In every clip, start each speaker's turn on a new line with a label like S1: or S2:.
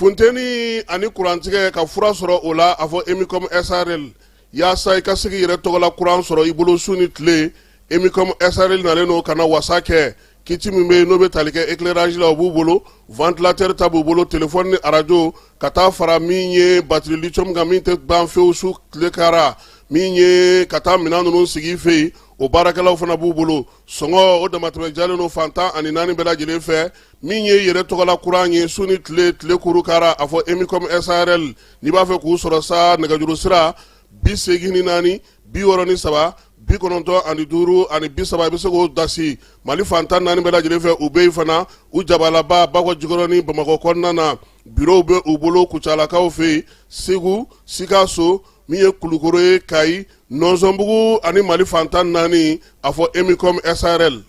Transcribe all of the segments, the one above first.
S1: Funteni ani kurantigɛ ka fura sɔrɔ o la, a fɔ Emicom SARL. Yaasa i ka se k'i yɛrɛ tɔgɔla kuran sɔrɔ i bolo su ni tile, Emicom SARL nalen don ka na wasa kɛ. Kit min bɛ yen n'o bɛ tali kɛ éclairage la, o b'u bolo, ventilateur ta b'u bolo, téléphone ni arajo, ka taa fara min ye batterie lithium kan, min tɛ ban fewu su tile kara, min ye ka taa minɛn ninnu sigi i fɛ yen, o baarakɛlaw fana b'u bolo. Sɔngɔ o damatɛmɛ jalen don fan 14 bɛɛ lajɛlen fɛ. Min ye yɛrɛ tɔgɔla kuran ye su ni tile, tile kuru kara, a fɔ Emicom SARL. N'i b'a fɛ k'u sɔrɔ sa, nɛgɛjuru sira 84 63 95 30, i bɛ se k'o dasi Mali fan 14 bɛɛ lajɛlen fɛ. U bɛ yen fana, u jabalaba Bakɔ Jikɔrɔni Bamakɔ kɔnɔna na, bureau bɛ u bolo Kucalakaw fɛ yen, Segu, Sikaso, min ye Kulukoro ye, Kayi, Nɔnsɔnbugu ani Mali fan 14, a fɔ Emicom SARL.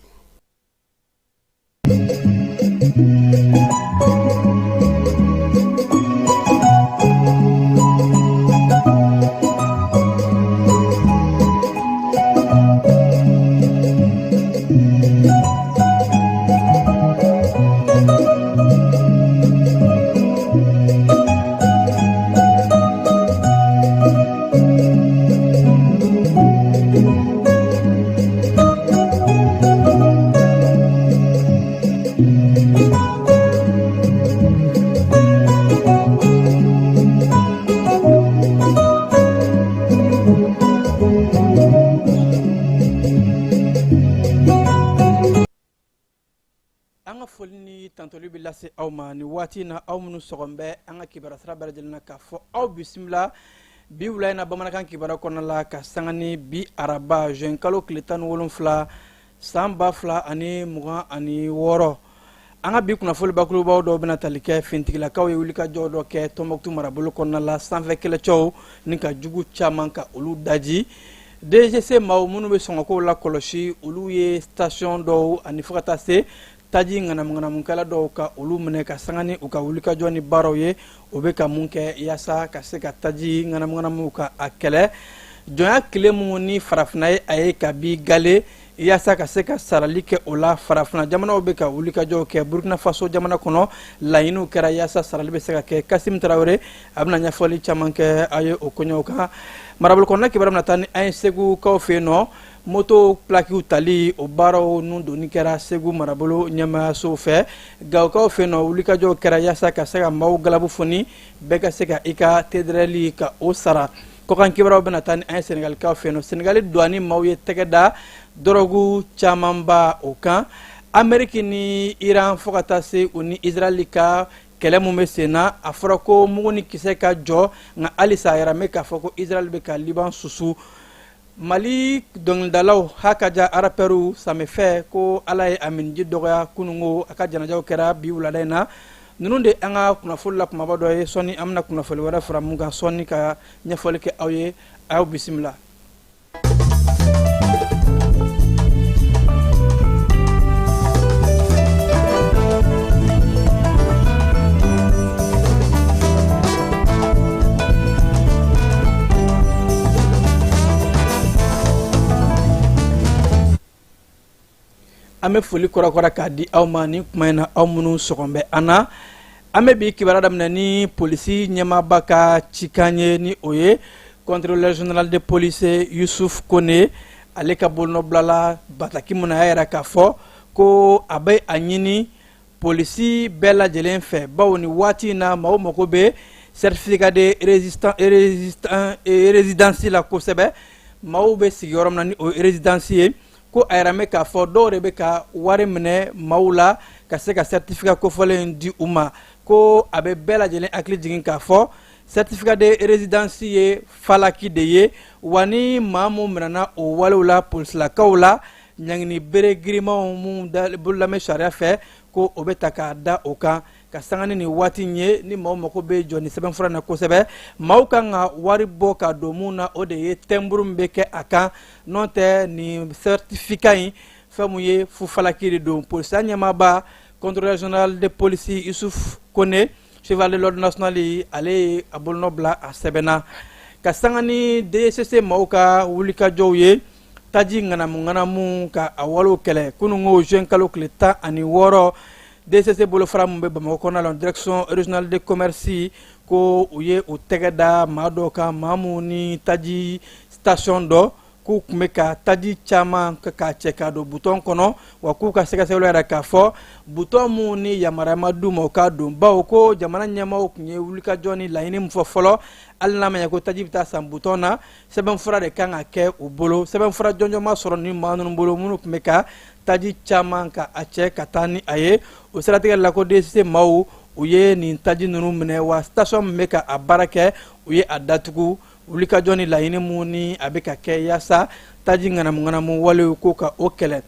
S2: An ka foli ni tantoli bɛ lase aw ma ni waati in na, aw minnu sɔgɔn bɛ an ka kibaruya sira bɛɛ lajɛlen na, k'a fɔ aw bisimila bi wula in na bamanankan kibaruya kɔnɔna la, ka sanga ni bi araba juin kalo tile 17 san 2026. An ka bi kunnafoli bakurubaw dɔw bɛna tali kɛ finitigilakaw ye wulikajɔ dɔ kɛ Tɔnbɔkutu marabolo kɔnɔna la, sanfɛ kɛlɛcɛw ni ka jugu caman ka olu daji. DGC maaw minnu bɛ sɔngɔkow lakɔlɔsi, olu ye station dɔw ani fo ka taa se taji ŋanamuŋanamukɛla dɔw ka olu minɛ, ka sanga ni u ka wulikajɔ ni baaraw ye o bɛ ka mun kɛ yaasa ka se ka taji ŋanamuŋanamu ka a kɛlɛ. Jɔnya tile mun ni farafinna ye a ye ka bi gale, yaasa ka se ka sarali kɛ o la, farafinna jamanaw bɛ ka wulikajɔw kɛ. Burkina Faso jamana kɔnɔ, laɲiniw kɛra yaasa sarali bɛ se ka kɛ. Kasim Tarawele a bɛna ɲɛfɔli caman kɛ a ye o koɲɛw kan. Marabolo kɔnɔna kibaruya bɛna taa ni an ye Segukaw fɛ yen nɔ. Moto plakiw tali o baaraw nun donni kɛra Segu marabolo ɲɛmaayaso fɛ. Gawokaw fɛ yen nɔ, wulikajɔw kɛra yaasa ka se ka maaw galabu foni, bɛɛ ka se ka i ka TDR ka o sara. Kɔkan kibaruyaw bɛna taa ni an ye Senegalikaw fɛ yen nɔ. Senegali douane maaw ye tɛgɛ da dɔrɔgu camanba o kan. Ameriki ni Iran, fo ka taa se u ni Israɛl ka kɛlɛ mun bɛ sen na, a fɔra ko mugu ni kisɛ ka jɔ, nka halisa a yɛrɛ bɛ k'a fɔ ko Israɛl bɛ ka Liban susu. Mali dɔnkilidalaw hakaja arapɛriw samefɛ ko Ala ye a miniji dɔgɔya kununko, a ka janajaw kɛra bi wulada in na. Ninnu de an ka kunnafoli la kumaba dɔ ye. Sɔɔni an bɛna kunnafoli wɛrɛ fara mun kan, sɔɔni ka ɲɛfɔli kɛ aw ye. Aw bisimila. An bɛ foli kɔrɔkɔrɔ k'a di aw ma ni kuma in na, aw minnu sɔgɔn bɛ an na. An bɛ bi kibaruya daminɛ ni polisi ɲɛmaaba ka cikan ye, ni o ye contrôleur général de police Yusuf Kone. Ale ka bolonɔbilala bataki mun na, a y'a yira k'a fɔ ko a bɛ a ɲini polisi bɛɛ lajɛlen fɛ, bawo ni waati in na maaw mago bɛ certificat de résidence la kosɛbɛ. Maaw bɛ sigi yɔrɔ min na ni o ye résidence ye, ko a yɛrɛ bɛ k'a fɔ dɔw de bɛ ka wari minɛ maaw la ka se ka certificat kofɔlen in di u ma. Ko a bɛ bɛɛ lajɛlen hakili jigin k'a fɔ certificat de résidence ye falaki de ye, wa ni maa mun minɛna o walew la polisilakaw la, ɲangini bere girimanw mun bololamɛ sariya fɛ, ko o bɛ ta k'a da o kan. Ka sanga ni nin waati in ye, ni maaw mako bɛ jɔ ni sɛbɛnfura na kosɛbɛ, maaw kan ka wari bɔ ka don mun na, o de ye timbre min bɛ kɛ a kan. N'o tɛ, nin certificat in, fɛn mun ye, fufalaki de don. Polisiya ɲɛmaaba, contrôleur général de police Yusuf Kone, chevalier de l'ordre national, ale ye a bolonɔ bila a sɛbɛnna. Ka sanga ni DGCC maaw ka wulikajɔw ye taji ŋanamu ŋanamu ka a walew kɛlɛ, kununko juin kalo tile 16, DCC bolofara min bɛ Bamakɔ kɔnɔna la, direction régionale de commerce, ko u ye u tɛgɛ da maa dɔ kan, maa minnu ni taji station dɔ k'u tun bɛ ka taji caman k'a cɛ k'a don butɔn kɔnɔ, wa k'u ka sɛgɛsɛgɛliw yɛrɛ k'a fɔ butɔn minnu ni yamaruya ma d'u ma u k'a don, bawo ko jamana ɲɛmaaw tun ye wulikajɔ ni laɲini min fɔ fɔlɔ, hali n'a ma ɲɛ ko taji bɛ taa san butɔn na, sɛbɛnfura de kan ka kɛ u bolo. Sɛbɛnfura jɔnjɔn ma sɔrɔ ni maa ninnu bolo minnu tun bɛ ka taji caman ka a cɛ ka taa ni a ye. O siratigɛ la, ko DCC maaw u ye nin taji ninnu minɛ, wa station min bɛ ka a baara kɛ, u ye a datugu. Wulikajɔ ni laɲini mun ni a bɛ ka kɛ yaasa taji ŋanamuŋanamu walew ko ka o kɛlɛ.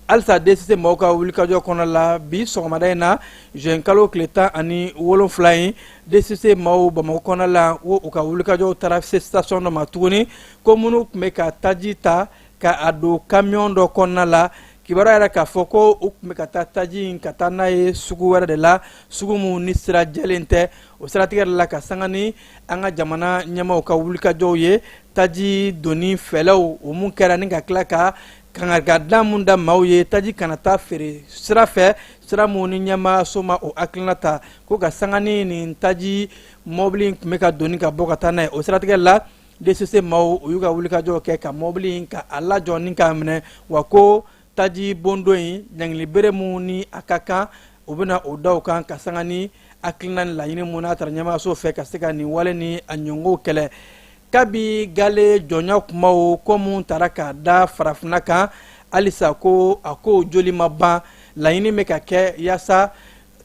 S2: Halisa DCC maaw ka wulikajɔ kɔnɔ la, bi sɔgɔmada in na, juin kalo tile 17 in, DCC maaw Bamakɔ kɔnɔ la, wo u ka wulikajɔw taara se station dɔ ma tuguni, ko minnu tun bɛ ka taji ta ka a don camion dɔ kɔnɔna la. Kibaruya yɛrɛ k'a fɔ ko u tun bɛ ka taa taji in ka taa n'a ye sugu wɛrɛ de la, sugu min ni sira jɛlen tɛ. O siratigɛ de la, ka sanga ni an ka jamana ɲɛmaaw ka wulikajɔw ye, taji donni fɛlɛw o mun kɛra ni ka tila ka kangarigadan mun da maaw ye, taji kana taa feere sira fɛ, sira mun ni ɲɛmaaso ma o hakilina ta, ko ka sanga ni nin taji mɔbili in tun bɛ ka doni ka bɔ ka taa n'a ye. O siratigɛ la, DCC maaw u y'u ka wulikajɔw kɛ ka mɔbili in ka a lajɔ ni k'a minɛ, wa ko taji bondon in ɲangili bere mun ni a ka kan, u bɛna o da u kan, ka sanga ni hakilina ni laɲini mun n'a taara ɲɛmaaso fɛ ka se ka nin wale ni a ɲɔngow kɛlɛ. Kabi gale jɔnya kumaw ko mun taara k'a da farafinna kan, halisa ko a kow joli ma ban. Laɲini bɛ ka kɛ yaasa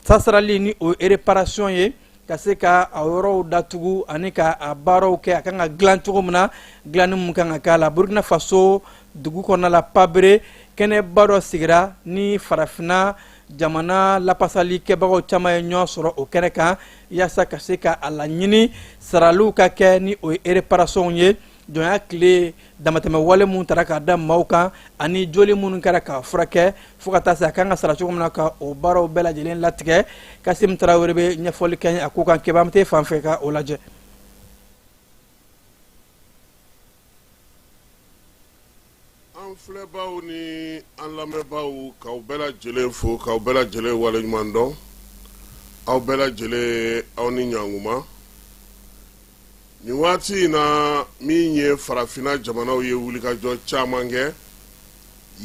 S2: sasarali ni o réparation ye ka se ka a yɔrɔw datugu ani ka a baaraw kɛ a kan ka dilan cogo min na, dilanni mun kan ka k'a la. Burkina Faso dugu kɔnɔna la, Pabere, kɛnɛba dɔ sigira ni farafinna jamana lapasali kɛbagaw caman ye ɲɔgɔn sɔrɔ o kɛnɛ kan, yaasa ka se ka a laɲini saraliw ka kɛ ni o ye réparation ye, jɔnya tile damatɛmɛ wale mun tara k'a da maaw kan ani joli minnu kɛra k'a furakɛ fo ka taa se a kan ka sara cogo min na, ka o baaraw bɛɛ lajɛlen latigɛ. Kasim Tarawele bɛ ɲɛfɔli kɛ a ko kan. Keba, an bɛ fan fɛ ka o lajɛ.
S1: An filɛbaw ni an lamɛnbaaw, k'aw bɛɛ lajɛlen fo, k'aw bɛɛ lajɛlen waleɲuman dɔn. Aw bɛɛ lajɛlen, aw ni ɲankuma. Nin waati in na, min ye farafinna jamanaw ye wulikajɔ caman kɛ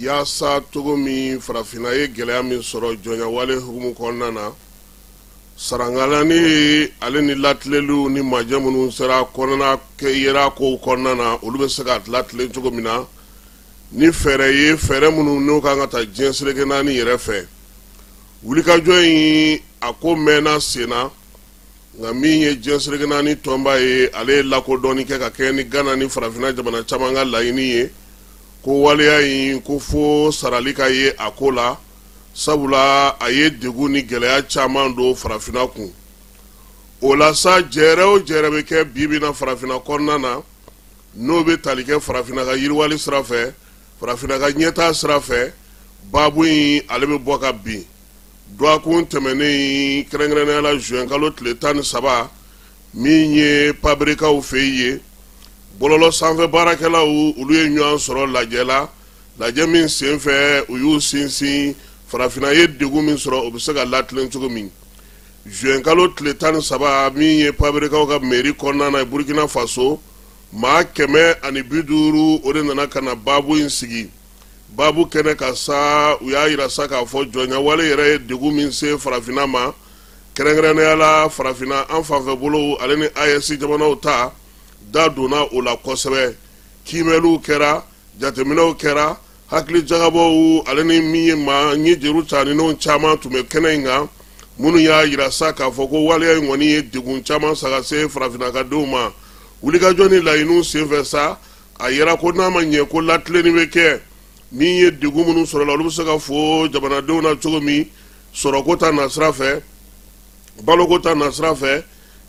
S1: yaasa cogo min farafinna ye gɛlɛya min sɔrɔ jɔnyawale hukumu kɔnɔna na, sarangalani ale ni latileliw ni majɛ minnu sera kɔnɔna yera kow kɔnɔna na, olu bɛ se ka latilen cogo min na ni fɛɛrɛ ye, fɛɛrɛ minnu n'o kan ka ta diɲɛ seleke naani yɛrɛ fɛ. Wulikajɔ in a ko mɛnna sen na, nka min ye diɲɛ seleke naani tɔnba ye, ale ye lakodɔnni kɛ ka kɛɲɛ ni Gana ni farafinna jamana caman ka laɲini ye, ko waleya in ko fo sarali ka ye a ko la, sabula a ye degun ni gɛlɛya caman don farafinna kun. O la sa, jɛrɛ o jɛrɛ bɛ kɛ bi bi na farafinna kɔnɔna na, n'o bɛ tali kɛ farafinna ka yiriwali sira fɛ, farafinna ka ɲɛtaa sira fɛ, baabu in ale bɛ bɔ ka bin. Dɔgɔkun tɛmɛnen, kɛrɛnkɛrɛnnenya la juin kalo tile 13, min ye Paberekaw fɛ yen, bɔlɔlɔ sanfɛ baarakɛlaw olu ye ɲɔgɔn sɔrɔ lajɛ la, lajɛ min senfɛ u y'u sinsin farafinna ye degun min sɔrɔ, o bɛ se ka latilen cogo min. Juin kalo tile 13, min ye Paberekaw ka mairie kɔnɔna na Burkina Faso, maa 150 o de nana ka na baabu in sigi. Baabu kɛnɛ kan sa, u y'a yira sa k'a fɔ jɔnyawale yɛrɛ ye degun min se farafinna ma, kɛrɛnkɛrɛnnenya la farafinna an fanfɛ bolow ale ni AES jamanaw ta da donna o la kosɛbɛ. Kiimɛliw kɛra, jateminɛw kɛra, hakili jagabɔw ale ni min ye maa ɲɛjuru caninenw caman tun bɛ kɛnɛ in kan, minnu y'a yira sa k'a fɔ ko waleya in kɔni ye degun caman sa ka se farafinna ka denw ma. Wulikajɔ ni laɲiniw senfɛ sa, a yira ko n'a ma ɲɛ ko latilenni bɛ kɛ, min ye degun minnu sɔrɔla, olu bɛ se ka fo jamanadenw na cogo min, sɔrɔko ta nasira fɛ, baloko ta nasira fɛ,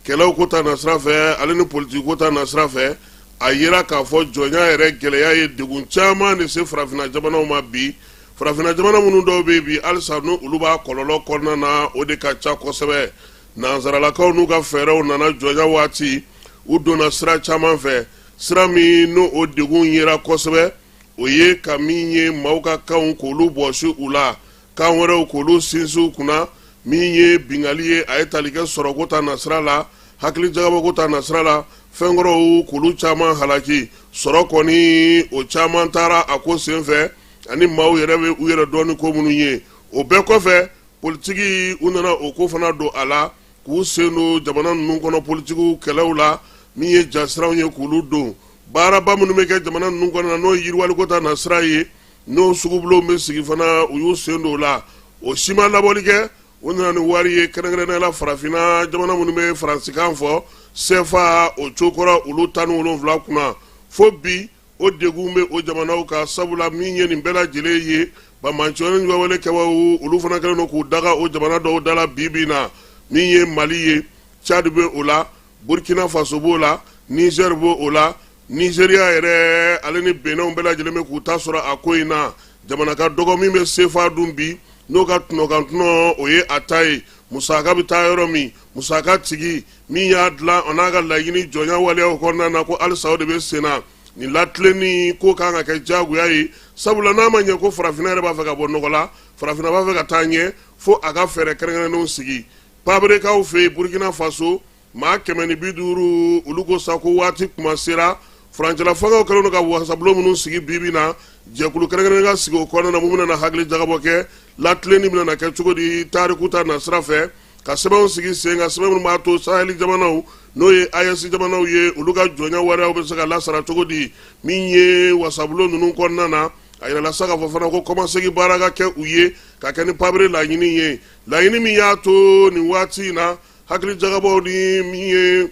S1: kɛlɛw ko ta nasira fɛ, ale ni politiki ko ta nasira fɛ. A yira k'a fɔ jɔnya yɛrɛ gɛlɛya ye degun caman de se farafinna jamanaw ma bi. Farafinna jamana minnu dɔw bɛ bi halisa n'o olu b'a kɔlɔlɔ kɔnɔna na, o de ka ca kosɛbɛ. Nansaralakaw n'u ka fɛɛrɛw nana jɔnya waati, u donna sira caman fɛ. Sira min n'o o degun yera kosɛbɛ, o ye ka min ye maaw ka kanw k'olu bɔsi u la, kan wɛrɛw k'olu sinsin u kunna, Min ye bingali ye, a ye tali kɛ sɔrɔko ta nasira la, hakili jagabɔko ta nasira la, fɛnkɔrɔw k'olu caman halaki, sɔrɔ kɔni o caman taara a ko senfɛ, ani maaw yɛrɛ bɛ u yɛrɛ dɔn ni ko minnu ye. O bɛɛ kɔfɛ, politiki, u nana o ko fana don a la, k'u sen don jamana ninnu kɔnɔ politikiw kɛlɛw la. Min ye jasiranw ye, k'olu don baaraba minnu bɛ kɛ jamana ninnu kɔnɔ na, n'o ye yiriwaliko ta nasira ye, n'o sugubulonw bɛ sigi fana, u y'u sen don o la. O si ma labɔli kɛ. U nana ni wari ye, kɛrɛnkɛrɛnnenya la farafinna jamana minnu bɛ faransikan fɔ, CFA, o cokɔrɔ olu 17 kunna. Fo bi, o degun bɛ o jamanaw kan, sabula min ye nin bɛɛ lajɛlen ye, banbaanci ni juguya kɛbaaw, olu fana kɛlen don k'u daga o jamana dɔw da la bi bi in na. Min ye Mali ye, Tchad bɛ o la, Burkina Faso b'o la, Niger b'o o la, Nigeria yɛrɛ ale ni Benin bɛɛ lajɛlen bɛ k'u ta sɔrɔ a ko in na. Jamana ka dɔgɔ min bɛ CFA dun bi, n'o ka tɔnɔkan tɔnɔ o ye a ta ye, musaka bɛ taa yɔrɔ min, musaka tigi min y'a dilan, o n'a ka laɲini jɔnya waleyaw kɔnɔna na, ko halisa o de bɛ sen na. Nin latilenni ko kan ka kɛ diyagoya ye, sabula n'a ma ɲɛ ko farafinna yɛrɛ b'a fɛ ka bɔ nɔgɔ la, farafinna b'a fɛ ka taa ɲɛ, fo a ka fɛɛrɛ kɛrɛnkɛrɛnnenw sigi. Pabrekaw fɛ yen, Burkina Faso, maa 150, olu ko sa ko waati kuma sera. Furancɛla fangaw kɛlen don ka wasabulon minnu sigi bi bi na, jɛkulu kɛrɛnkɛrɛnnen ka sigi o kɔnɔna na, mun bɛna na hakili jagabɔ kɛ, latilenni bɛna na kɛ cogo di tariku ta nasira fɛ, ka sɛbɛnw sigi sen kan, sɛbɛn minnu b'a to saheli jamanaw, n'o ye AES jamanaw ye, olu ka jɔnya waleyaw bɛ se ka lasara cogo di. Min ye wasabulon ninnu kɔnɔna na, a yirala sa k'a fɔ fana ko kɔmasegin baara ka kɛ u ye, ka kɛ ni pabere laɲini ye, laɲini min y'a to nin waati in na hakili jagabɔw ni min ye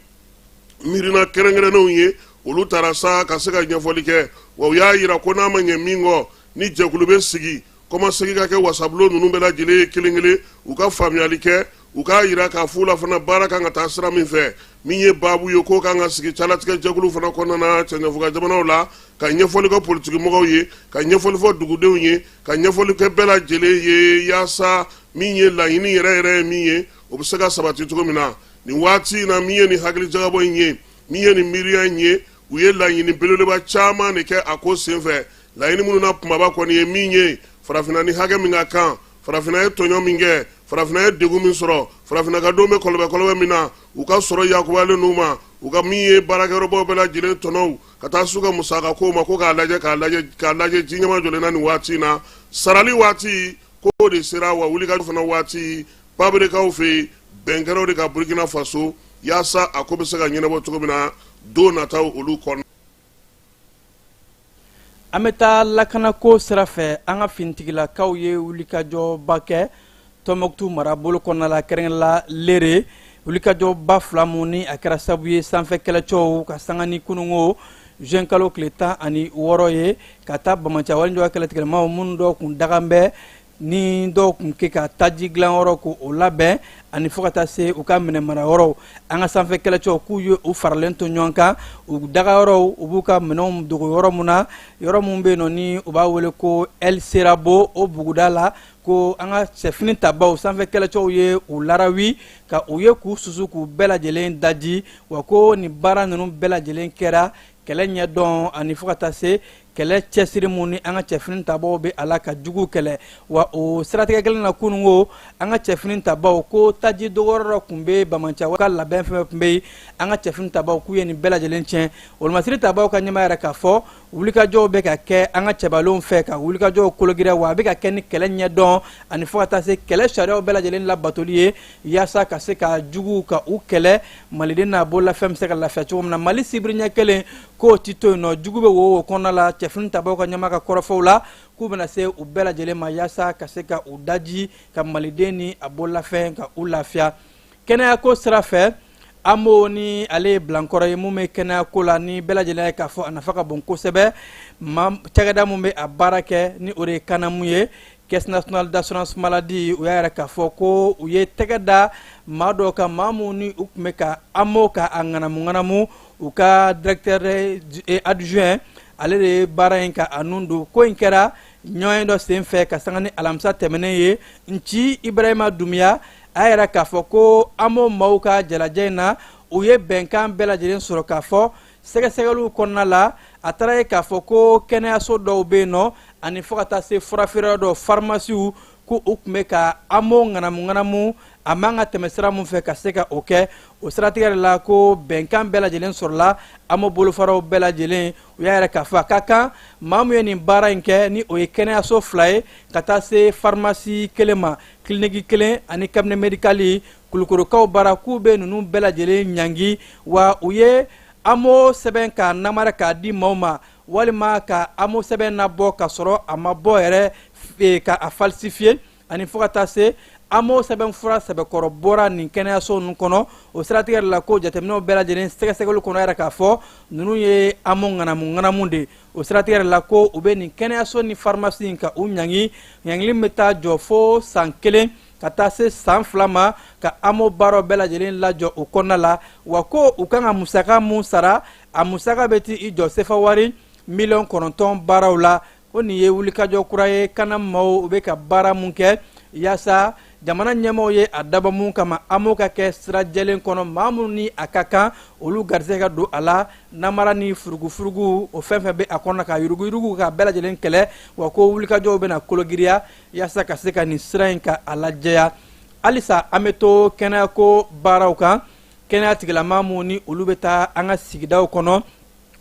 S1: miirina kɛrɛnkɛrɛnnenw ye, olu taara sa ka se ka ɲɛfɔli kɛ. Wa u y'a yira ko n'a ma ɲɛ min kɔ, ni jɛkulu bɛ sigi, kɔmasegin ka kɛ wasabulon ninnu bɛɛ lajɛlen ye kelen kelen, u ka faamuyali kɛ, u k'a yira k'a f'u la fana baara kan ka taa sira min fɛ. Min ye baabu ye, k'o kan ka sigi calatigɛ jɛkulu fana kɔnɔna na cɛncɛnfuga jamanaw la, ka ɲɛfɔli kɛ politikimɔgɔw ye, ka ɲɛfɔli fɔ dugudenw ye, ka ɲɛfɔli kɛ bɛɛ lajɛlen ye, yaasa min ye laɲini yɛrɛ yɛrɛ ye min ye, o bɛ se ka sabati cogo min na. Nin waati in na, min ye nin hakili jagabɔ in ye, min ye nin miiriya in ye, u ye laɲini belebeleba caman de kɛ a ko senfɛ, laɲini minnu na kunbaba kɔni ye min ye, farafinna ni hakɛ min ka kan, farafinna ye tɔɲɔ min kɛ, farafinna ye degun min sɔrɔ, farafinna ka denw bɛ kɔlɔbɛ kɔlɔbɛ min na, u ka sɔrɔ yakubayalen n'u ma, u ka min ye baarakɛyɔrɔbaw bɛɛ lajɛlen tɔnɔw, ka taa s'u ka musaka kow ma, ko k'a lajɛ, k'a lajɛ, k'a lajɛ ji ɲɛma jɔlen na nin waati in na. Sarali waati ko de sera, wa wulikajɔ fana waati paberekaw fɛ yen, bɛn kɛra o de kan Burkina Faso, yaasa a ko bɛ se ka ɲɛnabɔ cogo min na don nataw olu kɔnɔ.
S2: An bɛ taa lakanako sira fɛ. An ka finitigilakaw ye wulikajɔba kɛ Tɔnbɔkutu marabolo kɔnɔna la, kɛrɛnkɛrɛn la Lere. Wulikajɔba fila mun ni a kɛra sababu ye sanfɛ kɛlɛcɛw ka sanga ni kununko juin kalo tile 16 ye, ka taa banbaanci walejugu kɛlɛtigɛlamaw minnu dɔw kun dagan bɛ ni dɔw kun kɛ ka taji dilanyɔrɔ ko o labɛn, ani fo ka taa se u ka minɛ mara yɔrɔw. An ka sanfɛ kɛlɛcɛw k'u ye u faralen to ɲɔgɔn kan u dagayɔrɔw, u b'u ka minɛnw dogo yɔrɔ mun na, yɔrɔ mun bɛ yen nɔ ni u b'a wele ko El Serabo, o buguda la, ko an ka cɛfini tabaw sanfɛ kɛlɛcɛw ye u larawi ka u ye k'u susu k'u bɛɛ lajɛlen daji. Wa ko nin baara ninnu bɛɛ lajɛlen kɛra kɛlɛ ɲɛdɔn ani fo ka taa se kɛlɛ cɛsiri mun ni an ka cɛfini tabaw bɛ a la ka jugu kɛlɛ. Wa o siratigɛ kelen na, kununko an ka cɛfini tabaw ko taji dogoyɔrɔ dɔ tun bɛ banbaanci ka labɛn fɛn fɛn tun bɛ yen, an ka cɛfini tabaw k'u ye nin bɛɛ lajɛlen tiɲɛ. Wolomasiri tabaw ka ɲɛmaa yɛrɛ k'a fɔ wulikajɔw bɛ ka kɛ an ka cɛbalenw fɛ ka wulikajɔw kologiriya, wa a bɛ ka kɛ ni kɛlɛ ɲɛdɔn ani fo ka taa se kɛlɛ sariyaw bɛɛ lajɛlen labatoli ye, yaasa ka se ka juguw ka u kɛlɛ, maliden n'a bololafɛn bɛ se ka lafiya cogo min na. Mali sibiri ɲɛ kelen k'o ti to yen nɔ, jugu bɛ wo wo kɔnɔna la. Cɛfini tabaw ka ɲɛmaa ka kɔrɔfɔw la, k'u bɛna se u bɛɛ lajɛlen ma yaasa ka se ka u daji, ka maliden ni a bololafɛn ka u lafiya. Kɛnɛyako sira fɛ, AMO ni ale ye bilankɔrɔ ye mun bɛ kɛnɛyako la, ni bɛɛ lajɛlen ye k'a fɔ a nafa ka bon kosɛbɛ. Ma cakɛda mun bɛ a baara kɛ, ni o de ye CANAM ye, Caisse nationale d'assurance maladie, u y'a yɛrɛ k'a fɔ ko u ye tɛgɛ da maa dɔw kan, maa mun ni u tun bɛ ka AMO ka a ŋanamu ŋanamu. U ka directeur adjoint, ale de ye baara in ka a nun don. Ko in kɛra ɲɔgɔn ye dɔ sen fɛ ka sanga ni alamisa tɛmɛnen ye. Nci Ibrahima Dumiya a yɛrɛ k'a fɔ ko AMO maaw ka jalajɛ in na, u ye bɛnkan bɛɛ lajɛlen sɔrɔ k'a fɔ sɛgɛsɛgɛliw kɔnɔna la, a taara ye k'a fɔ ko kɛnɛyaso dɔw bɛ yen nɔ, ani fo ka taa se furafeereyɔrɔ dɔw, farimasiw, k'u ko u tun bɛ ka amo ŋanamu ŋanamu a man ka tɛmɛ sira mun fɛ ka se ka o kɛ. O siratigɛ de la, ko bɛnkan bɛɛ lajɛlen sɔrɔla amo bolofaraw bɛɛ lajɛlen. U y'a yɛrɛ k'a fɔ a ka kan maa min ye nin baara in kɛ, ni o ye kɛnɛyaso 2 ye ka taa se farimasi 1 ma, kiliniki 1 ani cabinet médical Kulukorokaw bara, k'u bɛ ninnu bɛɛ lajɛlen ɲangi. Wa u ye amo sɛbɛn k'a namara k'a di maaw ma, walima ka amo sɛbɛn nabɔ ka sɔrɔ a ma bɔ yɛrɛ, ka a falsifier, ani fo ka taa se amo sɛbɛn fura sɛbɛkɔrɔ bɔra nin kɛnɛyaso ninnu kɔnɔ. O siratigɛ de la, ko jateminɛw bɛɛ lajɛlen sɛgɛsɛgɛli kɔnɔ yɛrɛ k'a fɔ ninnu ye amo ŋanamu ŋanamu de. O siratigɛ de la, ko u bɛ nin kɛnɛyaso ni farimasi in ka u ɲangi, ɲangili bɛ taa jɔ fo san 1 ka taa se san 2 ma, ka amo baaraw bɛɛ lajɛlen lajɔ o kɔnɔna la. Wa ko u kan ka musaka mun sara, a musaka bɛ t'i jɔ sefa wari miliyɔn 9 baaraw la. Ko nin ye wulikajɔ kura ye kana maaw u bɛ ka baara mun kɛ yaasa jamana ɲɛmaaw ye a dabɔ mun kama, amo ka kɛ sira jɛlen kɔnɔ, maa minnu ni a ka kan olu garisɛgɛ ka don a la, namara ni furugufurugu o fɛn fɛn bɛ a kɔnɔ ka yuruguyurugu ka bɛɛ lajɛlen kɛlɛ. Wa ko wulikajɔw bɛna kologiriya yaasa ka se ka nin sira in ka a lajɛya. Halisa an bɛ to kɛnɛyako baaraw kan. Kɛnɛya tigilama minnu ni olu bɛ taa an ka sigidaw kɔnɔ,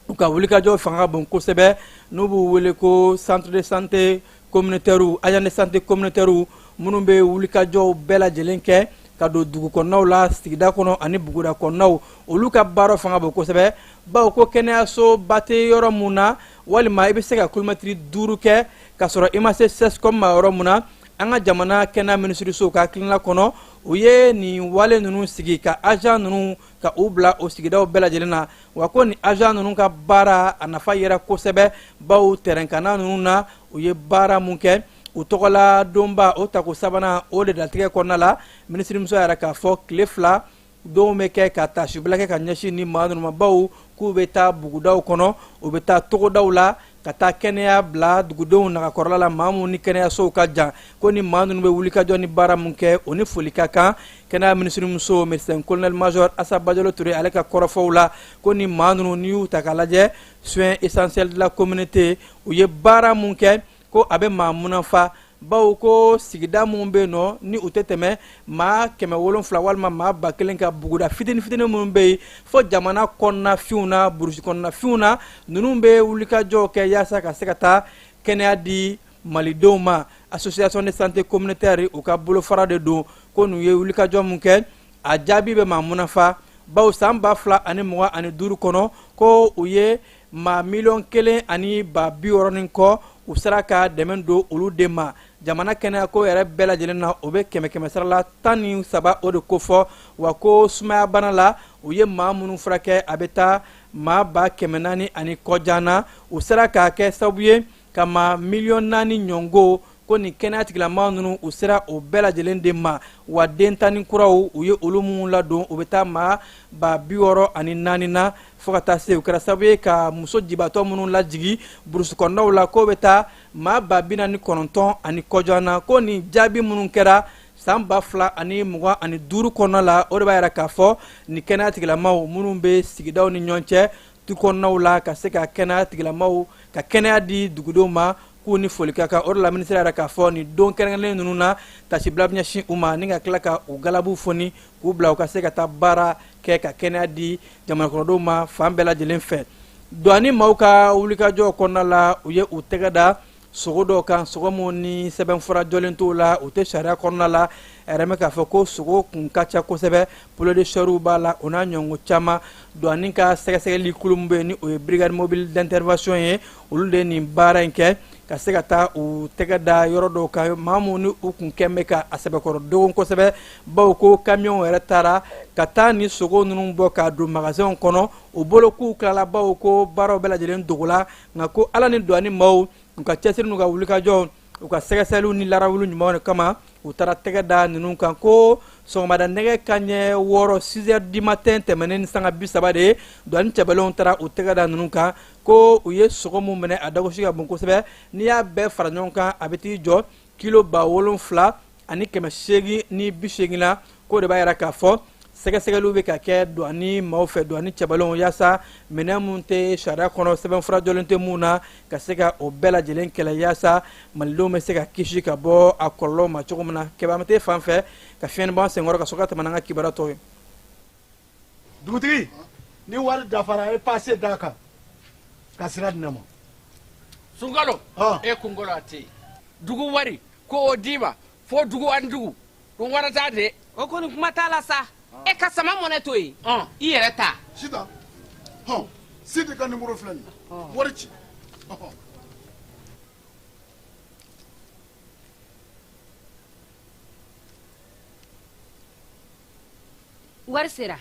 S2: u ka wulikajɔ fanga ka bon kosɛbɛ, n'u b'u wele ko centre de santé communautaire, agent de santé communautaire, minnu bɛ wulikajɔw bɛɛ lajɛlen kɛ ka don dugu kɔnɔnaw la, sigida kɔnɔ ani buguda kɔnɔnaw, olu ka baara fanga bon kosɛbɛ, bawo ko kɛnɛyasoba tɛ yɔrɔ mun na, walima i bɛ se ka kilomɛtiri 5 kɛ ka sɔrɔ i ma se CSCOM ma yɔrɔ mun na. An ka jamana kɛnɛya minisiriso ka hakilina kɔnɔ, u ye nin wale ninnu sigi ka agent ninnu ka u bila o sigidaw bɛɛ lajɛlen na. Wa ko nin agent ninnu ka baara a nafa yɛrɛ kosɛbɛ, bawo tɛrɛnkanna ninnu na, u ye baara mun kɛ, u tɔgɔla donba o tako sabanan o de latigɛ kɔnɔna la, minisirimuso yɛrɛ k'a fɔ tile 2 donw bɛ kɛ ka taasibila kɛ ka ɲɛsin ni maa ninnu ma, bawo k'u bɛ taa bugudaw kɔnɔ, u bɛ taa togodaw la ka taa kɛnɛya bila dugudenw nagakɔrɔla la, maa minnu ni kɛnɛyasow ka jan. Ko ni maa ninnu bɛ wulikajɔ ni baara mun kɛ, o ni foli ka kan. Kɛnɛya minisirimuso, médecin colonel major Asa Bajalo Ture, ale ka kɔrɔfɔw la, ko ni maa ninnu, n'i y'u ta k'a lajɛ, soins essentiels de la communauté, u ye baara mun kɛ, ko a bɛ maa munafa, bawo ko sigida minnu bɛ yen nɔ ni u tɛ tɛmɛ maa 700 walima maa 1000 ka buguda fitinin fitinin minnu bɛ yen fo jamana kɔnɔna finw na, burusi kɔnɔna finw na, ninnu bɛ wulikajɔw kɛ yaasa ka se ka taa kɛnɛya di malidenw ma. Association de santé communautaire, u ka bolofara de don. Ko n'u ye wulikajɔ mun kɛ, a jaabi bɛ maa munafa, bawo san 2025 kɔnɔ, ko u ye maa 1,060 000 ni kɔ, u sera ka dɛmɛ don olu de ma. Jamana kɛnɛyako yɛrɛ bɛɛ lajɛlen na, o bɛ kɛmɛ kɛmɛ sara la 13 o de kofɔ. Wa ko sumaya bana la, u ye maa minnu furakɛ, a bɛ taa maa 400,000 ani kɔjan na. U sera k'a kɛ sababu ye ka maa miliyɔn 4 ɲɔngo. Ko nin kɛnɛya tigilama ninnu, u sera o bɛɛ lajɛlen de ma. Wa den tan ni kuraw, u ye olu minnu ladon, u bɛ taa maa 64,000 na, fo ka taa se u kɛra sababu ye ka muso jibatɔ minnu lajigi burusi kɔnɔnaw la, k'o bɛ taa maa 49,000 ani kɔjan na. Ko nin jaabi minnu kɛra san 2025 kɔnɔna la, o de b'a yira k'a fɔ nin kɛnɛya tigilamaw minnu bɛ sigidaw ni ɲɔgɔn cɛ, tu kɔnɔnaw la, ka se ka kɛnɛya tigilamaw ka kɛnɛya di dugudenw ma, k'u ni foli ka kan. O de la minisiri yɛrɛ k'a fɔ nin don kɛrɛnkɛrɛnnen ninnu na, tasibila bɛ ɲɛsin u ma, ni ka tila ka u galabu foni k'u bila u ka se ka taa baara kɛ ka kɛnɛya di jamana kɔnɔdenw ma fan bɛɛ lajɛlen fɛ. Douane maaw ka wulikajɔ kɔnɔna la, u ye u tɛgɛ da sogo dɔw kan, sogo minnu ni sɛbɛnfura jɔlen t'o la, u tɛ sariya kɔnɔna la. A yɛrɛ k'a fɔ ko sogo kun ka ca kosɛbɛ, poulet de chair b'a la, o n'a ɲɔgɔn caman. Douane ka sɛgɛsɛgɛli kulu min bɛ yen, ni o ye brigade mobile d'intervention ye, olu de ye nin baara in kɛ ka se ka taa u tɛgɛ da yɔrɔ dɔw kan, maa minnu ni u kun kɛn bɛ ka a sɛbɛkɔrɔ dogon kosɛbɛ, bawo ko kamiyɔnw yɛrɛ taara ka taa ni sogo ninnu bɔ k'a don magasinw kɔnɔ u bolo, k'u tilala, bawo ko baaraw bɛɛ lajɛlen dogola. Nka ko Ala ni douane maaw, u ka cɛsiri n'u ka wulikajɔ, u ka sɛgɛsɛgɛliw ni larawuli ɲumanw de kama, u taara tɛgɛ da ninnu kan. Ko sɔgɔmada nɛgɛ kanɲɛ 6, 6 heures du matin tɛmɛnen ni sanga 30 de ye, douane cɛbɛlenw taara u tɛgɛ da ninnu kan. Ko u ye sogo mun minɛ, a dagosi ka bon kosɛbɛ. N'i y'a bɛɛ fara ɲɔgɔn kan, a bɛ t'i jɔ kilo 7880 na. K'o de b'a yira k'a fɔ Sɛgɛsɛgɛliw bɛ ka kɛ duwani maaw fɛ, duwani cɛbalenw, yaasa minɛn minnu tɛ sariya kɔnɔ, sɛbɛnfura jɔlen tɛ mun na, ka se ka o bɛɛ lajɛlen kɛlɛ, yaasa malidenw bɛ se ka kisi ka bɔ a kɔlɔlɔw ma cogo min na. Kɛbamate fan fɛ ka fiɲɛni bɔ an senkɔrɔ ka sɔrɔ ka tɛmɛ n'an ka kibaruya tɔw ye.
S3: Dugutigi, ni wari dafara, a ye pase d'a kan ka sira di ne ma.
S4: Sunkalo e kunkolo a tɛ yen. Dugu wari ko o d'i ma fo dugu ani dugu dun wara t'a de.
S5: O kɔni kuma t'a la sa. E ka sama mɔnɛ to yen, i yɛrɛ ta.
S3: Sitan hɔn, Sidi ka nimoro filɛ nin ye, wari ci.
S5: Wari sera.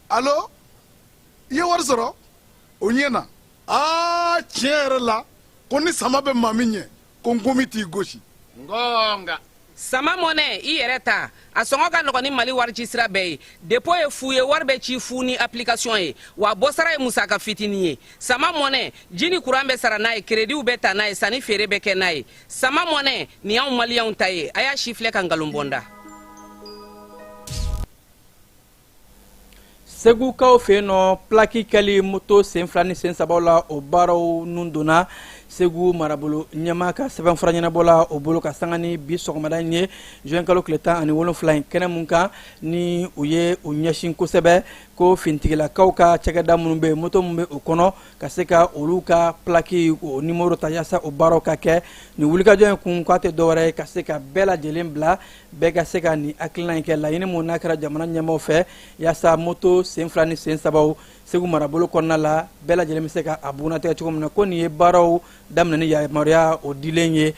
S3: Alo, i ye wari sɔrɔ o ɲɛ na. Aa, tiɲɛ yɛrɛ la, ko ni sama bɛ maa min ɲɛ, ko nkomi t'i gosi.
S4: Ngonga.
S5: Sama mɔnɛ, i yɛrɛ ta, a sɔngɔ ka nɔgɔn ni Mali wari ci sira bɛɛ ye. Dépôt ye fu ye, wari bɛ ci fu ni application ye, wa bɔsara ye musaka fitinin ye. Sama mɔnɛ, ji ni kuran bɛ sara n'a ye, créditw bɛ ta n'a ye, sanni feere bɛ kɛ n'a ye. Sama mɔnɛ nin y'anw maliyɛnw ta ye. A y'a si filɛ ka nkalon bɔ n da.
S2: Segukaw fɛ yen nɔ, plaki kɛli moto sen fila ni sen sabaw la, o baaraw nun donna Segu marabolo ɲɛmaa ka sɛbɛnfura ɲɛnabɔ la o bolo ka sanga ni bi sɔgɔmada in ye, juin kalo tile 17 in. Kɛnɛ mun kan ni u ye u ɲɛsin kosɛbɛ ko fintigilakaw ka cakɛda minnu bɛ yen, moto minnu bɛ o kɔnɔ, ka se ka olu ka plaki o nimoro ta, yaasa o baaraw ka kɛ. Nin wulikajɔ in kun k'a tɛ dɔwɛrɛ ye ka se ka bɛɛ lajɛlen bila, bɛɛ ka se ka nin hakilina in kɛ, laɲini mun n'a kɛra jamana ɲɛmaaw fɛ, yaasa moto sen fila ni sen sabaw Segu marabolo kɔnɔna la, bɛɛ lajɛlen bɛ se ka a bugunnatigɛ cogo min na. Ko nin ye baaraw daminɛ ni yamaruya o dilen ye.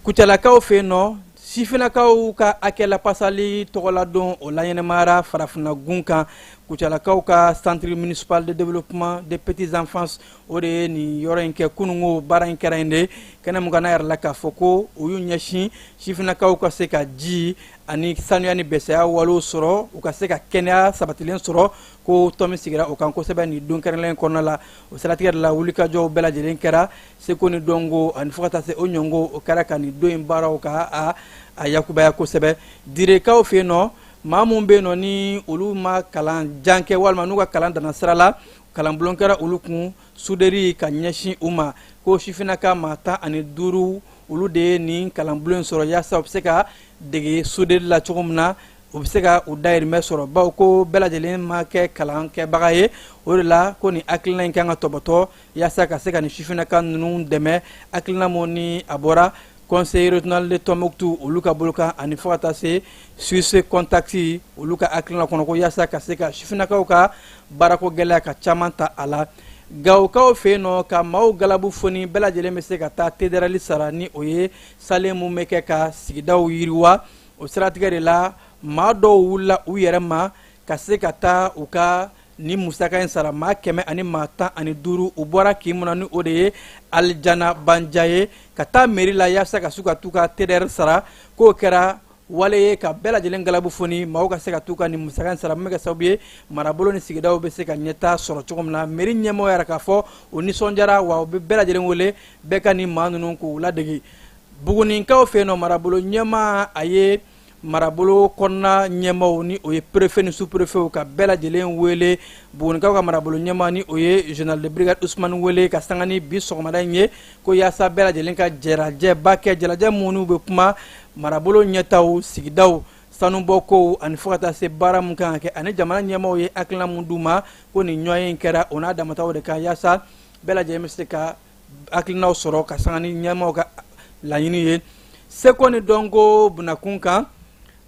S2: Kucalakaw fɛ yen nɔ, sifinnakaw ka hakɛ lapasali tɔgɔladon o laɲɛnɛmayara farafinna gun kan. Kucalakaw ka centre municipal de développement des petits enfants, o de ye nin yɔrɔ in kɛ kununko. Baara in kɛra yen de, kɛnɛ mun kan n'a yɛrɛ la k'a fɔ ko u y'u ɲɛsin sifinnakaw ka se ka ji ani sanuya ni bɛsɛya walew sɔrɔ, u ka se ka kɛnɛya sabatilen sɔrɔ, ko tɔn min sigira o kan kosɛbɛ nin don kɛrɛnkɛrɛnnen kɔnɔna la. O siratigɛ de la, wulikajɔw bɛɛ lajɛlen kɛra seko ni dɔnko ani fo ka taa se o ɲɔngo, o kɛra ka nin don in baaraw ka a yakubaya kosɛbɛ. Direkaw fɛ yen nɔ, maa minnu bɛ yen nɔ ni olu ma kalan jan kɛ walima n'u ka kalan danna sira la, kalanbulon kɛra olu kun suderi ka ɲɛsin u ma, ko sifinnaka maa 15, olu de ye nin kalanbulon in sɔrɔ, yaasa u bɛ se ka dege suderi la cogo min na, u bɛ se ka u dayirimɛ sɔrɔ, bawo ko bɛɛ lajɛlen ma kɛ kalankɛbaga ye. O de la ko nin hakilina in kan ka tɔbɔtɔ yaasa ka se ka nin sifinnaka ninnu dɛmɛ. Hakilina mun ni a bɔra conseil régional de Tombouctou olu ka bolo kan ani fo ka taa se Suisse Contact olu ka hakilina kɔnɔ, ko yaasa ka se ka sifinnakaw ka baarako gɛlɛya ka caman ta a la. Gawokaw fɛ yen nɔ, ka maaw galabu foni, bɛɛ lajɛlen bɛ se ka taa TDRL sara, ni o ye salen mun bɛ kɛ ka sigidaw yiriwa. O siratigɛ de la, maa dɔw wulila u yɛrɛ ma ka se ka taa u ka ni musaka in sara. Maa 115, u bɔra kin mun na ni o de ye Alijana Banja ye, ka taa mairie la yaasa ka se ka t'u ka TDR sara. K'o kɛra wale ye ka bɛɛ lajɛlen galabu foni, maaw ka se ka t'u ka nin musaka in sara, min bɛ kɛ sababu ye marabolo ni sigidaw bɛ se ka ɲɛtaa sɔrɔ cogo min na. Mairie ɲɛmɔgɔ yɛrɛ k'a fɔ u nisɔndiyara, wa u bɛ bɛɛ lajɛlen wele bɛɛ ka nin maa ninnu k'u ladege. Buguninkaw fɛ yen nɔ, marabolo ɲɛmaa, a ye marabolo kɔnɔna ɲɛmaaw ni o ye préfet ni sous-préfet ka bɛɛ lajɛlen wele. Bugunikaw ka marabolo ɲɛmaa ni o ye général de brigade Ousmane wele ka sanga ni bi sɔgɔmada in ye, ko yaasa bɛɛ lajɛlen ka jɛrajɛba kɛ, jɛrajɛ minnu bɛ kuma marabolo ɲɛtaw, sigidaw sanubɔkow ani fo ka taa se baara mun kan ka kɛ, ani jamana ɲɛmaaw ye hakilina mun d'u ma, ko nin ɲɔgɔn in kɛra o n'a damataw de kan, yaasa bɛɛ lajɛlen bɛ se ka hakilinaw sɔrɔ ka sanga ni ɲɛmaaw ka laɲini ye. Seko ni dɔnko bunakun kan,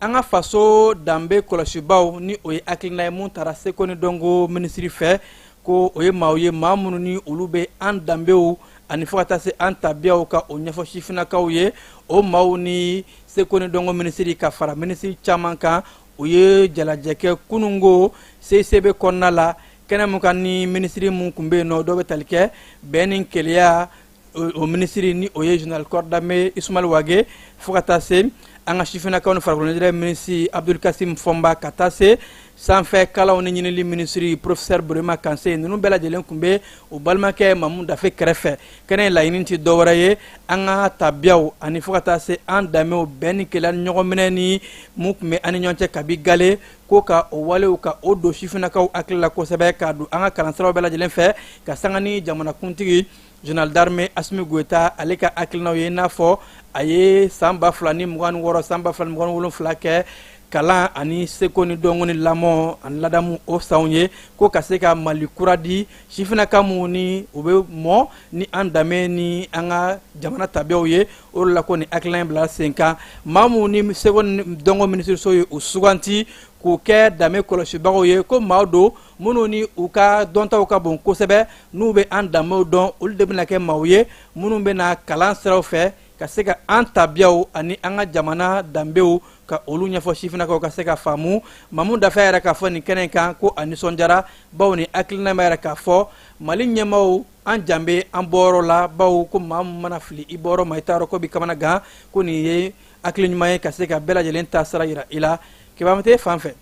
S2: an ka faso danbe kɔlɔsibaw, ni o ye hakilina ye mun taara seko ni dɔnko minisiri fɛ, ko o ye maaw ye, maa minnu ni olu bɛ an danbew ani fo ka taa se an tabiyaw ka o ɲɛfɔ sifinnakaw ye. O maaw ni seko ni dɔnko minisiri ka fara minisiri caman kan, u ye jalajɛ kɛ kununko CICB kɔnɔna la, kɛnɛ mun kan ni minisiri mun tun bɛ yen nɔ, dɔw bɛ tali kɛ bɛn ni kelenya o minisiri ni o ye général corps d'armée Ismaël Wagué, fo ka taa se an ka sifinnakaw ni farikolo ɲɛnajɛ minisiri Abdul Kassim Fomba, ka taa se Sanfɛ kalanw ni ɲinili minisiri professeur Burema Kanse, ninnu bɛɛ lajɛlen tun bɛ u balimakɛ Mamu Dafe kɛrɛfɛ. Kɛnɛ in laɲini tɛ dɔwɛrɛ ye, an ka tabiyaw ani fo ka taa se an danbew, bɛn ni kelenya ni ɲɔgɔnminɛ ni mun tun bɛ an ni ɲɔgɔn cɛ kabi gale, ko ka o walew ka o don sifinnakaw hakili la kosɛbɛ, k'a don an ka kalansiraw bɛɛ lajɛlen fɛ, ka sanga ni jamanakuntigi général d'armée Assimi Goïta ale ka hakilinaw ye, i n'a fɔ a ye san 2026, san 2027 kɛ kalan ani seko ni dɔnko ni lamɔ ani ladamu o sanw ye, ko ka se ka Mali kura di sifinnaka minnu ni u bɛ mɔ ni an danbe ni an ka jamana tabiyaw ye. O de la ko ni hakilina in bila sen kan. Maa minnu ni seko ni dɔnko minisiriso ye u suganti k'u kɛ danbe kɔlɔsibagaw ye, ko maa don minnu ni u ka dɔntaw ka bon kosɛbɛ, n'u bɛ an danbew dɔn, olu de bɛna kɛ maaw ye minnu bɛna kalan siraw fɛ ka se ka an tabiyaw ani an ka jamana danbew ka olu ɲɛfɔ sifinnakaw ka se ka faamu. Mamu Dafe yɛrɛ k'a fɔ nin kɛnɛ kan ko a nisɔndiyara, bawo ni hakilina b'a yɛrɛ k'a fɔ Mali ɲɛmaaw an janbe an bɔyɔrɔ la, bawo ko maa min mana fili i bɔyɔrɔ ma, i t'a dɔn ko b'i kamana gan, ko nin ye hakili ɲuman ye ka se ka bɛɛ lajɛlen ta sira yira i la. Kebamate fan fɛ.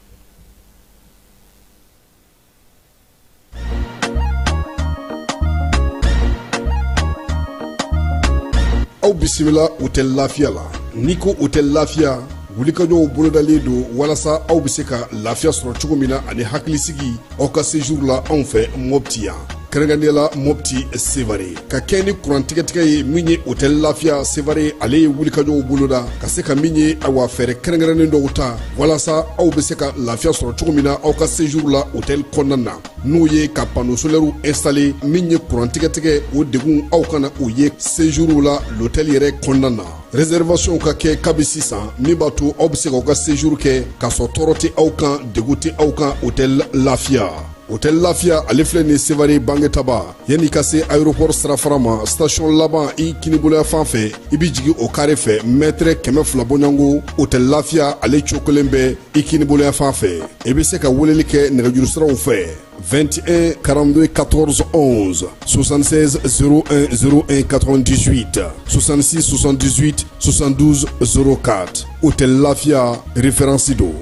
S6: Aw bisimila Hôtel Lafiya la. N'i ko Hôtel Lafiya, wulikajɔw bolodalen don walasa aw bɛ se ka lafiya sɔrɔ cogo min na ani hakilisigi aw ka séjour la anw fɛ Mopti yan, kɛrɛnkɛrɛnnenya la Mopti Sevare. Ka kɛ ni kuran tigɛtigɛ ye min ye, Hôtel Lafiya Sevare ale ye wulikajɔw boloda ka se ka min ye, awa, fɛɛrɛ kɛrɛnkɛrɛnnen dɔw ta walasa aw bɛ se ka lafiya sɔrɔ cogo min na aw ka séjour la hôtel kɔnɔna na, n'o ye ka panneau solaire installé. Min ye kuran tigɛtigɛ, o degun aw kana o ye séjour la l'hôtel yɛrɛ kɔnɔna na. Réservation ka kɛ kabi sisan, min b'a to aw bɛ se k'aw ka séjour kɛ k'a sɔrɔ tɔɔrɔ tɛ aw kan, degun tɛ aw kan. Hôtel Lafiya, Hôtel Lafiya ale filɛ nin Sevare Bangetaba, yanni ka se aéroport sirafara ma, station laban i kiniboloya fan fɛ, i bɛ jigin o carré fɛ, mètre 200 bɔɲɔgɔnko, Hôtel Lafiya ale cokolen bɛ i kiniboloya fan fɛ. I bɛ se ka weleli kɛ nɛgɛjuru siraw fɛ: 21 42 14 11, 76 01 01 98, 66 78 72 04. Hôtel Lafia, référence don.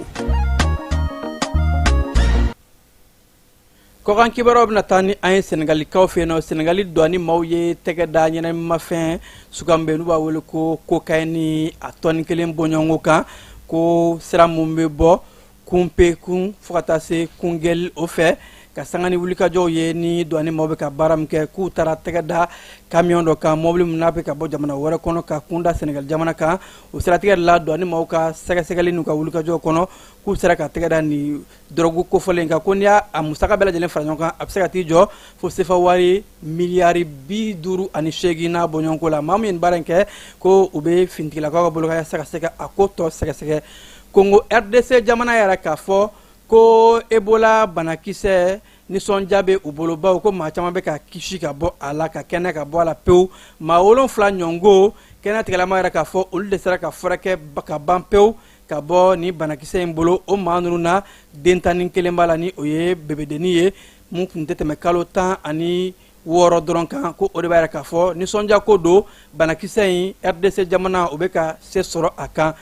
S2: Kɔkan kibaruyaw bɛna taa ni an ye Senegalikaw fɛ yen nɔ. Senegali douane maaw ye tɛgɛ da ɲɛnamimafɛn suguya min bɛ yen n'u b'a wele ko cocaïne, a tɔni kelen bɔɲɔgɔnko kan, ko sira mun bɛ bɔ Kunpekun fo ka taa se Kungɛli o fɛ, ka sanga ni wulikajɔw ye ni douane maaw bɛ ka baara min kɛ, k'u taara tɛgɛ da camion dɔ kan, mɔbili min n'a bɛ ka bɔ jamana wɛrɛ kɔnɔ ka kunda Senegali jamana kan. O siratigɛ de la, douane maaw ka sɛgɛsɛgɛli n'u ka wulikajɔw kɔnɔ, k'u sera ka tɛgɛ da nin dɔrɔgu kofɔlen kan, ko n'i y'a musaka bɛɛ lajɛlen fara ɲɔgɔn kan, a bɛ se ka t'i jɔ fo sefa wari miliyari 58 n'a bɔɲɔgɔnko la. Maa min ye nin baara in kɛ, ko u bɛ finitigilakaw ka bolo kan yaasa ka se ka a ko tɔ sɛgɛsɛgɛ. Kongo RDC jamana yɛrɛ k'a fɔ ko Ebola banakisɛ nisɔndiya bɛ u bolo, bawo ko maa caman bɛ ka kisi ka bɔ a la, ka kɛnɛ ka bɔ a la pewu. Maa 7 ɲɔngo, kɛnɛya tigilama yɛrɛ k'a fɔ olu de sera ka furakɛ ka ban pewu ka bɔ ni banakisɛ in bolo. O maa ninnu na, den 11 b'a la, ni o ye bebedennin ye mun tun tɛ tɛmɛ kalo 16 dɔrɔn kan. Ko o de b'a yɛrɛ k'a fɔ nisɔndiya ko don, banakisɛ in, RDC jamana o bɛ ka se sɔrɔ a kan.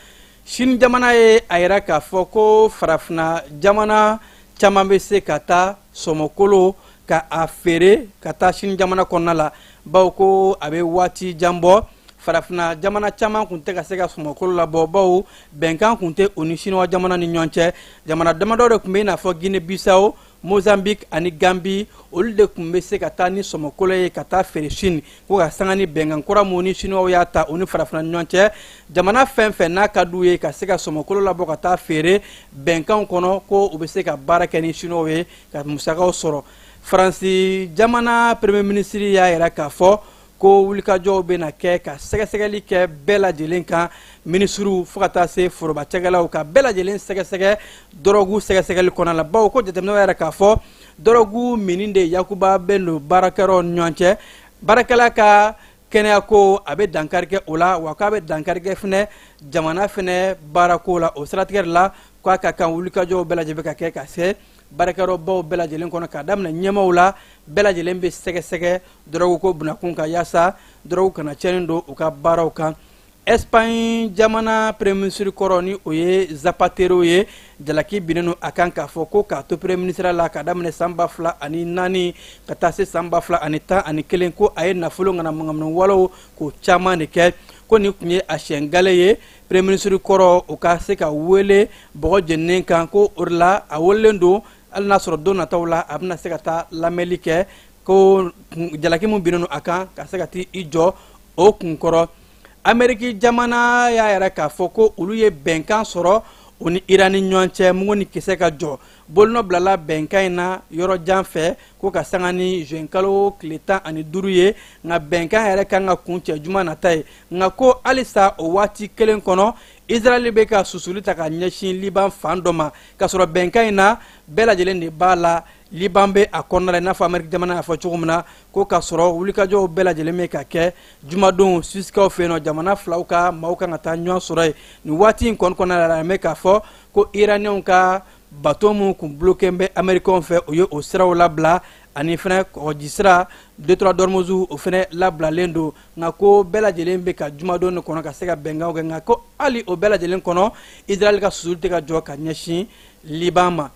S2: Sini jamana ye a yira k'a fɔ ko farafinna jamana caman bɛ se ka taa sɔmɔkolo ka a feere ka taa sini jamana kɔnɔna la, bawo ko a bɛ waati jan bɔ, farafinna jamana caman tun tɛ ka se ka sɔmɔkolo labɔ, bawo bɛnkan tun tɛ u ni siniwa jamana ni ɲɔgɔn cɛ. Jamana damadɔ de tun bɛ i n'a fɔ Guinée Bissau, Mozambique ani Gambie, olu de tun bɛ se ka taa ni sɔmɔkolo ye ka taa feere Chine. Ko ka sanga ni bɛnkan kura mun ni Chinois y'a ta u ni farafinna ni ɲɔgɔn cɛ, jamana fɛn fɛn n'a ka d'u ye ka se ka sɔmɔkolo labɔ ka taa feere bɛnkanw kɔnɔ, ko u bɛ se ka baara kɛ ni Chinois ye ka musakaw sɔrɔ. Faransi jamana premier ministre y'a yira k'a fɔ ko wulikajɔw bɛna kɛ ka sɛgɛsɛgɛli kɛ bɛɛ lajɛlen kan, minisiriw fo ka taa se foroba cakɛlaw, ka bɛɛ lajɛlen sɛgɛsɛgɛ dɔrɔgu sɛgɛsɛgɛli kɔnɔ la, bawo ko jateminɛw yɛrɛ k'a fɔ dɔrɔgu minni de yakuba bɛ don baarakɛyɔrɔw ni ɲɔgɔn cɛ. Baarakɛla ka kɛnɛyako a bɛ dankari kɛ o la, wa k'a bɛ dankari kɛ fɛnɛ jamana fɛnɛ baarako la. O siratigɛ de la, k'a ka kan wulikajɔw bɛɛ lajɛlen ka kɛ ka se baarakɛyɔrɔbaw bɛɛ lajɛlen kɔnɔ, k'a daminɛ ɲɛmaaw la, bɛɛ lajɛlen bɛ sɛgɛsɛgɛ dɔrɔgu ko bunakun kan, yaasa dɔrɔgu kana tiɲɛni don u ka baaraw kan. Espagne jamana premier ministre kɔrɔ, ni o ye Zapatero ye, jalaki binnen don a kan k'a fɔ ko k'a to premier ministre la ka daminɛ san 2004 ka taa se san 2011, ko a ye nafolo ŋanamuŋanamu walew k'o caman de kɛ. Ko nin tun ye a siɲɛ gale ye premier ministre kɔrɔ o ka se ka wele bɔgɔ jeninen kan. Ko o de la a welelen don, hali n'a sɔrɔ don nataw la a bɛna se ka taa lamɛnli kɛ, ko jalaki min binnen don a kan ka se ka t'i jɔ o kunkɔrɔ. Ameriki jamana y'a yɛrɛ k'a fɔ ko olu ye bɛnkan sɔrɔ u ni Iran ni ɲɔgɔn cɛ, mugu ni kisɛ ka jɔ. Bolonɔ bilala bɛnkan in na yɔrɔ jan fɛ, ko ka sanga ni juin kalo tile 15 ye. Nka bɛnkan yɛrɛ kan ka kuncɛ juma nata ye. Nka ko halisa o waati kelen kɔnɔ, Israɛl bɛ ka susuli ta ka ɲɛsin Liban fan dɔ ma, k'a sɔrɔ bɛnkan in na bɛɛ lajɛlen de b'a la, Liban bɛ a kɔnɔna la, i n'a fɔ Ameriki jamana y'a fɔ cogo min na. Ko k'a sɔrɔ wulikajɔw bɛɛ lajɛlen bɛ ka kɛ jumadon Suisikaw fɛ yen nɔ, jamana filaw ka maaw kan ka taa ɲɔgɔn sɔrɔ yen. Nin waati in kɔni kɔnɔna la, an bɛ k'a fɔ ko Iraniyɛnw ka bato min kun bloqué bɛ Amerikɛnw fɛ, o ye o siraw labila, ani fɛnɛ kɔgɔji sira détroit d'Ormuz, o fɛnɛ labilalen don. Nka ko bɛɛ lajɛlen bɛ ka jumadon de kɔnɔ ka se ka bɛnkanw kɛ. Nka ko hali o bɛɛ lajɛlen kɔnɔ, Israɛl ka susuli tɛ ka jɔ ka ɲɛsin Liban ma.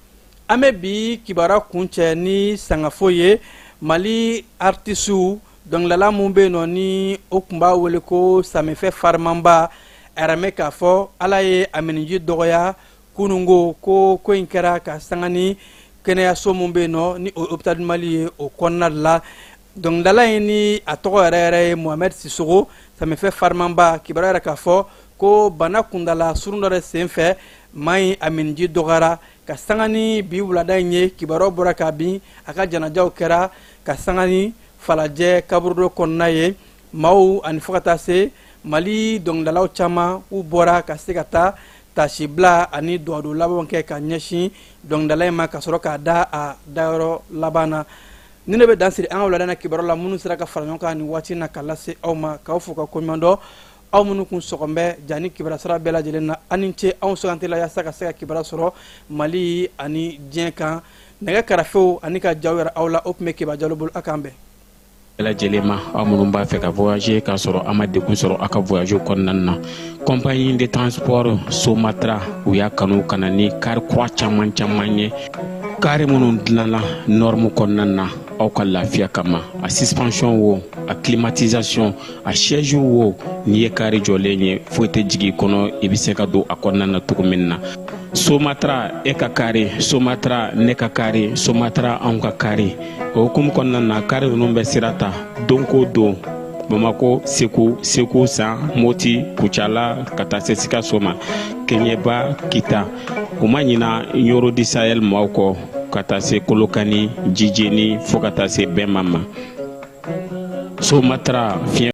S2: An bɛ bi kibaruya kuncɛ ni sangafo ye. Mali artisiw dɔnkilidala min bɛ yen nɔ, ni o tun b'a wele ko Samifɛ Farimanba, a yɛrɛ mɛn k'a fɔ Ala ye a miniji dɔgɔya kunungo. Ko ko in kɛra ka sanga ni kɛnɛyaso min bɛ yen nɔ, ni o hôpital du Mali ye, o kɔnɔna de la. Dɔnkilidala in, ni a tɔgɔ yɛrɛ yɛrɛ ye Mohamed Sissogo, Samifɛ Farimanba, kibaruya yɛrɛ k'a fɔ ko bana kundala surun dɔ de senfɛ maa in a miniji dɔgɔyara. Ka sanga ni bi wulada in ye, kibaruyaw bɔra k'a bin a ka janajaw kɛra ka sanga ni Falajɛ kaburudo kɔnɔna ye. Maaw ani fo ka taa se Mali dɔnkilidalaw caman, u bɔra ka se ka taa tasibila ani duwadu labanw kɛ ka ɲɛsin dɔnkilidala in ma, ka sɔrɔ k'a da a dayɔrɔ laban na. Ni ne bɛ dan siri an ka wulada na kibaru la minnu sera ka fara ɲɔgɔn kan nin waati na ka lase aw ma, k'aw fo ka koɲuman dɔn, aw minnu kun sɔgɔn bɛ ja ni kibaruya sira bɛɛ lajɛlen na. Aw ni ce anw sugantila yaasa ka se ka kibaruya sɔrɔ Mali ani diɲɛ kan. Nɛgɛ karafew ani ka jaw yɛrɛ aw la, o tun bɛ Keba Jalo bolo. A k'an bɛn.
S7: Bɛɛ lajɛlen ma, aw minnu b'a fɛ ka voyager k'a sɔrɔ a ma degun sɔrɔ aw ka voyage kɔnɔna na, compagnie de transport Somatra, u y'a kanu ka na ni kari kura caman caman ye, kari minnu dilanna norme kɔnɔna na aw ka lafiya kama. A suspension wo, a climatisation, a siège wo, n'i ye kari jɔlen ye, foyi tɛ jigin i kɔnɔ, i bɛ se ka don a kɔnɔna na cogo min na. Somatra, e ka kari Somatra, ne ka kari Somatra, anw ka kari. O hukumu kɔnɔna na, kari ninnu bɛ sira ta don ko don Bamako, Segu, Segu San, Moti, Kucala, ka taa se Sikaso ma, Keɲeba, Kita. U ma ɲina Ɲoro du Sahel maaw kɔ, ka taa se Kolokani, Jijeni, fo ka taa se Bɛnma ma. Somatra fiɲɛ.